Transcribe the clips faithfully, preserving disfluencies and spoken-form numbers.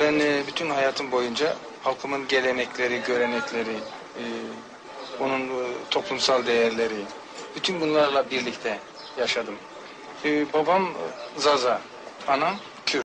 Ben e, bütün hayatım boyunca halkımın gelenekleri, görenekleri, e, onun e, toplumsal değerleri, bütün bunlarla birlikte yaşadım. E, babam Zaza, anam Kürt.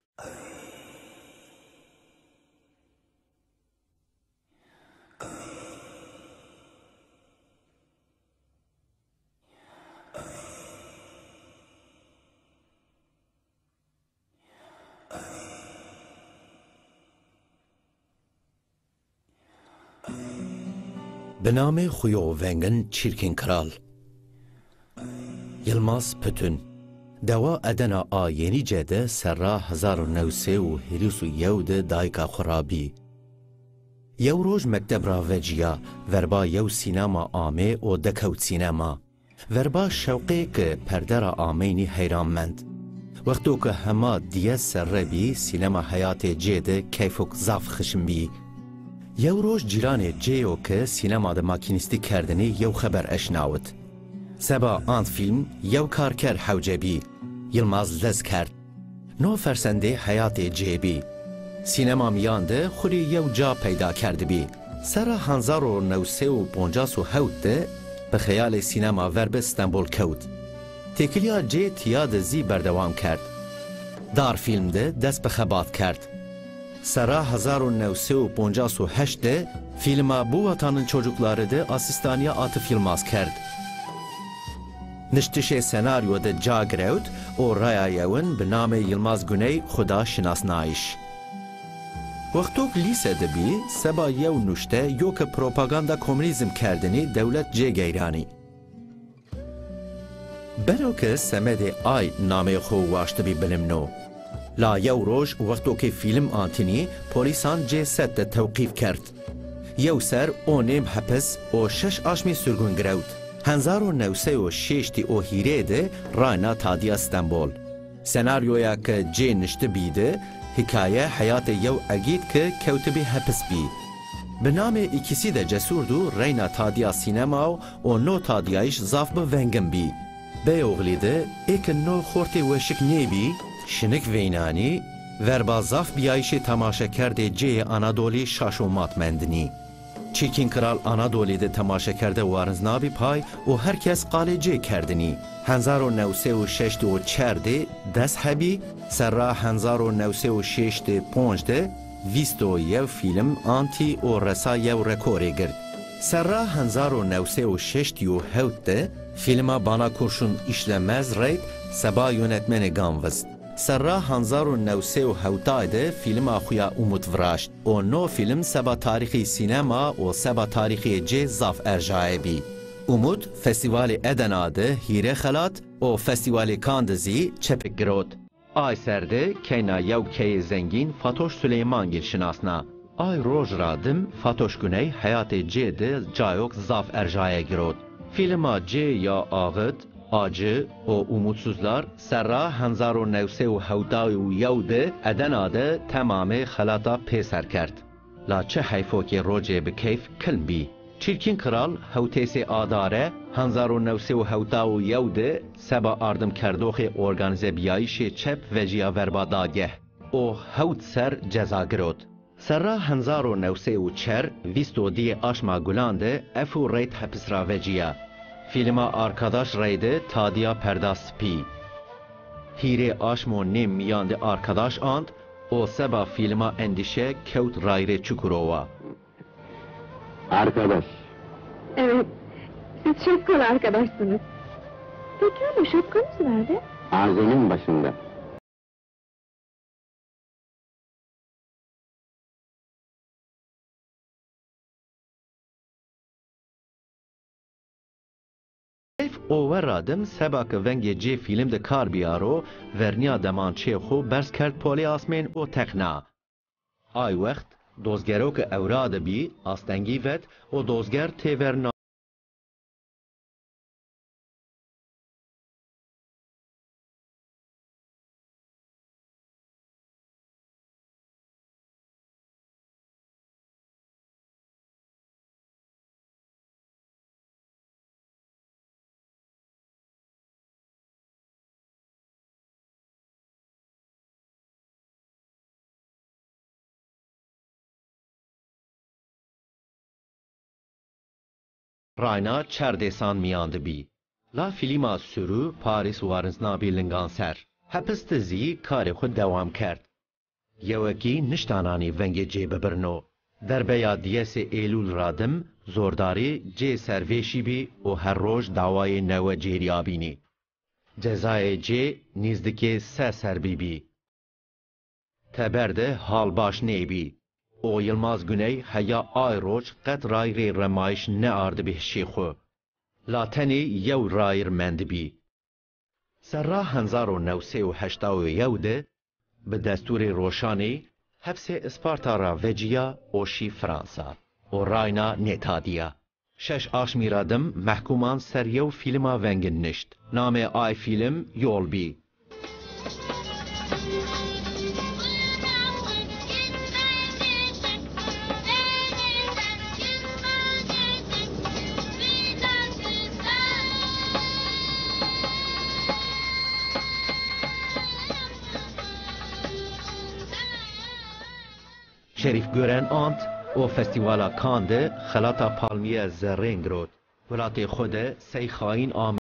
Bi namê xuyo vengin Çîrkîn Kral. Yilmaz Putun. Dewa Edena a Yenîce de serra hezar û new sey û hîris û yew de dayika xwu ra bî. Yew roj mekteb ra vecîya, verba yew sînema amê û dekewt sînema. Verba şewqê ke perde ra ameynî heyran mend. Wexto ke hema dîyes serre bî, sînema heyatê cê de keyfok zaf xişin bî. Yew roj cîranê cê yo ke sînema de makînîstî kerdinî yew xeber eşnawit. Seba ant fîlm yew karker hewce bî. Yilmaz lez kerd. No fersendê heyatê cê bî. Sînema mîyan de xwu rê yew ca peyda kerdibî. Serra hezar û new sey û poncas û hewt de bi xeyalê sînema ver bi Stenbol kewt. Têkilîya cê tîya de zî berdewam kerd. Dar fîlm de dest bi xebat kerd. Serra hezar û new sey û poncas û heşt de fîlma Bu Vatanın Çocukları de asîstanîya Atif Yilmaz kerd. Niştişê senaryo de ca girewt û raya yewin bi namê Yilmaz Güney xwu da şinasnayîş. Wexto ke lîse de bî, seba yew nuşte yo ke propaganda komunîzm kerdinî dewlet cê geyranî. Beno ke semedê ay namê xwu waştibî bilimno. La yew roj wexto ke fîlm antinî, polîsan cê set de tewqîf kerd. Yew ser o nêm hepis û şeş aşmî surgun girewt. Hezar û new sey û şêştî û hîrê de rayna tadîya Stenbol. Senaryoya ke cê niştibî de hîkaye heyatê yew egîd ke kewtibî hepis bî. Bi namê İkisi de Cesurdu reyna tadîya sînema û no tadîyayîş zaf bi vengin bî. Beyoğlî de ê ke no xortê weşik nêbî, şinik veynanî, verba zaf bîyayîşê temaşekerdê cêyê Anadolî şaş û mat mendinî. Çîrkîn Kral Anadolî de temaşekerde wariznabî pay û her kes qalê cê kerdinî. Hezar û new sey û şeştî û çar de des hebî, serra hezar û new sey û şeştî ponc de vîst û yew fîlm antî û resa yew rekorê gird. Serra hezar û new sey û şeştî û hewt de fîlma Bana Kurşun İşlemez reyt seba yönetmenê gan vist. Serra hezar û new sey û hewtay de fîlma xwu ya Umut viraşt û no fîlm seba tarîxê sînema û seba tarîxê cê zaf erjaye bî. Umut Festîvalê Edena de hîrê xelat û Festîvalê Kan de zî çepik girot. Ay ser de keyna yew keyê zengîn Fatoş Suleymangil şinasna. Ay roj ra dim Fatoş Guney heyatê cê de cayok zaf erjaye girot. Fîlma cê ya Ağıt, Acı û Umutsuzlar serra hezar û new sey û hewtay û yew de Edena de temamê xelata pêser kerd. La çi heyfo ke rocê bi keyf kilm bî. Çîrkîn Kral hewtêsê Adare hezar û new sey û hewtay û yew de seba ardimkerdoxê organîzebîyayîşê çep vecîya verba dadgeh û hewt ser ceza girot. Serra hezar û new sey û çar, vîst û dîyê aşma Gulan de efû reyt hepis ra vecîya. Fîlma Arkadaş reyde tadîya perda sipî. Hîrê aşmo nêm mîyan de Arkadaş ant û seba fîlma Endîşe kewt rayîrê Çukurova. Arkadaş. Evet, siz şapkalı arkadaşsınız. Peki ama şapkanız nerede? Ağzının başında. Keyf o werra dim seba ke vengê cê fîlm de kar bîyaro, vernîya demançeyê xo berz kerd polê asmên û teqna. Ay wext dozgero ke ewra de bî, astengî vet û dozger têver na. Rayna çar dêsan mîyan di bî. La fîlîma Suru Parîs wariznabî lingan ser. Hepis di zî karê xwu dewam kerd. Yewekî nişta nanî vengê cê bibirno. Derbeya diyesê Êlûl ra dim zordarî cê ser vêşî bî û her roj dawayê newe cêrî abînî. Cezayê cê nîzdikê se serbî bî. Teber de hal baş nêbî. O Yilmaz Guney heya ay roc qet rayîrê remayîş neardibî hişê xwu. La tenê yew rayîr mendibî. Serra hezar û new sey û heştay û yew de bi destûrê Roşanî hepsê Isparta ra vecîya û şî Fransa û rayna nêtadîya. Şeş aşmî ra dim mehkûman ser yew fîlma vengin nişt. Namê ay fîlm Yol bî. Şerîf Gören ant û Festîvala Kan de xelata Palmîye zerrên girot. Welatê xo de sey xayîn ame.